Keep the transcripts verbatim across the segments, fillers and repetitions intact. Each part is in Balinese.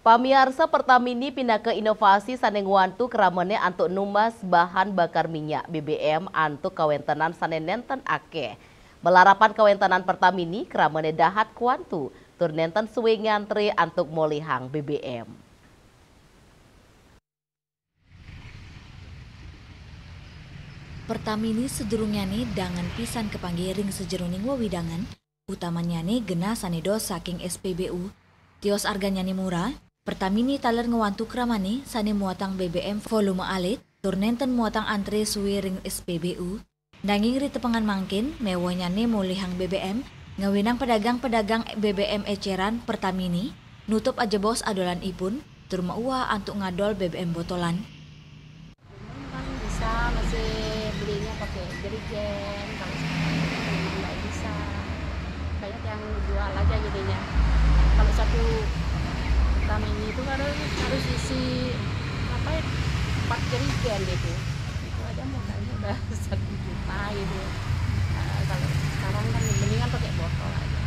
Pamiarsa, Pertamini pinaka inovasi sane ngwantu kramane antuk numbas bahan bakar minyak B B M antuk kawentenan sane nenten akeh. Malarapan kawentenan Pertamini, kramane dahat kwantu tur nenten suwe ngantre antuk molihang B B M. Pertamini sedurungyane dangan pisan kapanggih ring sajeroning wewidangan, utamanyane genah sane dos saking S P B U. Tios arganyane murah, Pertamini taler ngwantu kramane sane muatang B B M volume alit tur nenten muatang antre suwe ring S P B U. Nanging ri tepengan mangkin, mewehnyane molihang B B M, ngawinang pedagang-pedagang B B M eceran Pertamini nutup ajebos adolanipun tur mauwah antuk ngadol B B M botolan. Kan bisa masih belinya pakai jerigen, kalau sekarang kan memang nggak bisa. Banyak yang jual aja jadinya. Kalau satu Pertamini itu harus, harus isi apa ya, empat jerigen gitu. Itu aja modalnya udah satu juta gitu. Nah, kalau sekarang kan mendingan pakai botol aja.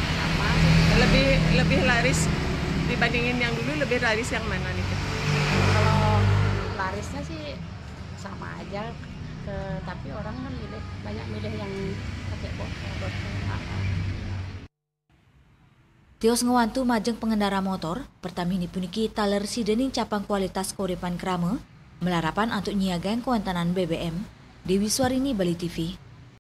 Sama sih. Lebih, lebih laris dibandingin yang dulu, lebih laris yang mana nih? Kalau larisnya sih sama aja, ke, tapi orang kan milih, banyak milih yang pakai botol, botol. Tios ngwantu majeng pengendara motor, Pertamini puniki taler sidaning capang kualitas kauripan krama, malarapan antuk nyiagang kawentenan B B M. Dewi Swarini, Bali T V.